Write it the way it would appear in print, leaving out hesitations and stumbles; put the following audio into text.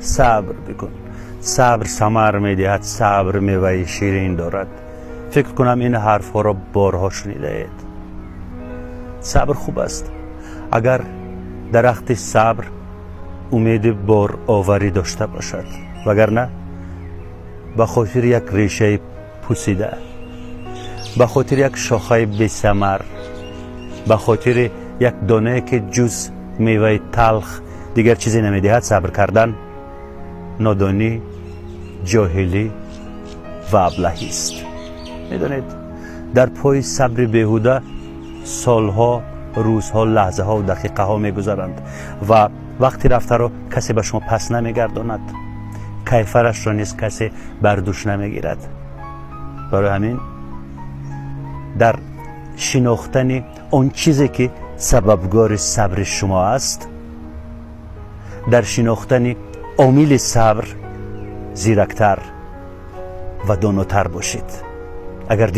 Сабр бикун, сабр самар медиҳад, сабр меваи ширин дорад. Фикр кунам, ин ҳарфҳоро борҳо шунидаед. Сабр хуб аст, агар дарахти сабр умеди бороварӣ дошта бошад, вагарна ба хотири як решаи пусида, ба хотири як шохаи бесамар, ба хотири як донае, ки ҷуз меваи талх дигар чизе намедиҳад, сабр кардан нодонӣ, ҷоҳилӣ ва аблаҳист. Медонед, дар пои сабри беҳуда солҳо, рӯзҳо, лаҳзаҳо ва дақиқаҳо мегузаранд ва вақти рафтаро касе ба шумо пас намегардонад, кайфарашро низ касе бар дӯш намегирад. Барои ҳамин дар шинохтани он чизе, ки сабабгори сабри шумо аст, дар шинохтани омили сабр зирактар ва донотар бошед. Агар